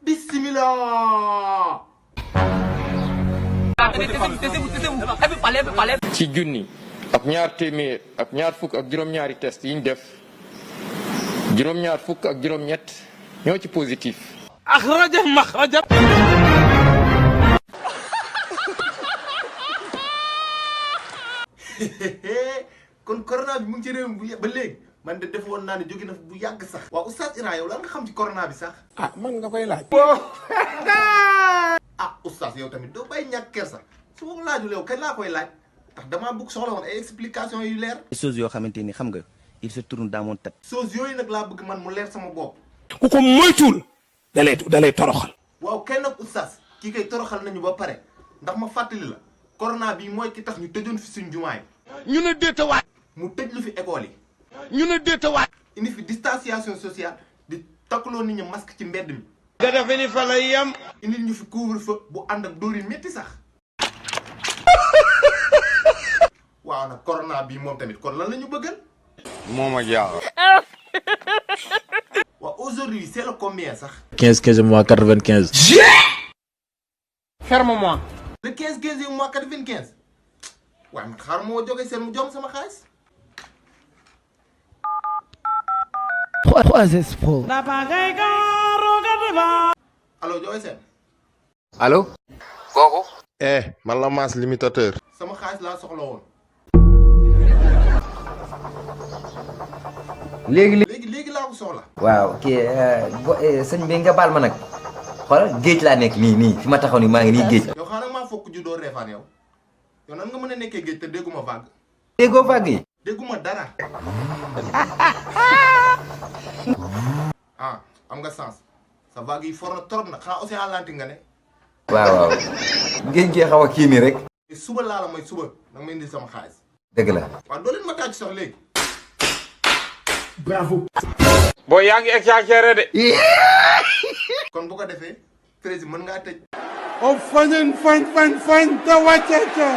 bismillah. ci junni ak ñaar téeméer ak ñaar fukk ak juróom-ñaari test yi ñu def juróom-ñaar fukk ak juróom-ñett ñoo ci positif. axraja maxraja. kon corona bi mu ngi ci réew mi ba léegi man de def woon naa ne jóge na bu yàgg sax. waaw oustaz Iran yow lan nga xam ci corona bi sax. ah man nga koy laaj. ah oustaz yow tamit doo bàyyi ñàkk kersa su ma laajul yow kañ laa koy laaj ndax damaa bëgg soxla woon ay explication yu leer. choses yoo xamante ni xam nga il se tourne dans mon tête. choses yooyu nag laa bëgg man mu leer sama bopp. ku ko moytuwul dalay toroxal. waaw kay nag oustaz kii kay toroxal nañu ba pare ndax ma fàttali la corona bi mooy ki tax ñu tëjoon fi suñ jumaay. ñu ne déetawaat. mu tëj lu fi école yi. ñu ne déetawaat. indi fi distanciation sociale di takkuloo nit ñi masque ci mbedd mi. nga defe ni fa lay yem. indi ñu fi couvre-feu bu ànd ak dóor yi métti sax. waaw nag corona bii moom tamit kon lan la ñu bëggal. moom ak yàlla. waaw aujourd'hui c'est le combien sax. 15 mois 95. ferme-moi. le 15 mois 95. waaye man xaaral moo jógee seen mu jom sama xaalis. 3 Expo. allo Joy Sène. allo. kooku. man la maas limitateur. sama xaalis laa soxla woon. léegi laa ko soxla. waaw kii sëñ bi nga baal ma nag xoolal géej laa nekk nii fi ma taxaw nii maa ngi nii géej. yow xaaral maa fokk juddoo reefaan yow. yow nan nga mën a nekkee géej te dégguma vague. déggoo vague yi. dégguma dara. ah am nga sens sa vague yi for na trop nag xanaa Océan Atlantique nga ne. waaw géej gee xaw a kii nii rek. suba laa la mooy suba nag ma indi sama xaalis. dëgg la. waaw doo leen ma tàcc sax léegi. boo yaa ngi exagéré de. kon bu ko defee président mën ngaa tëj. o fañ te wàcce ca.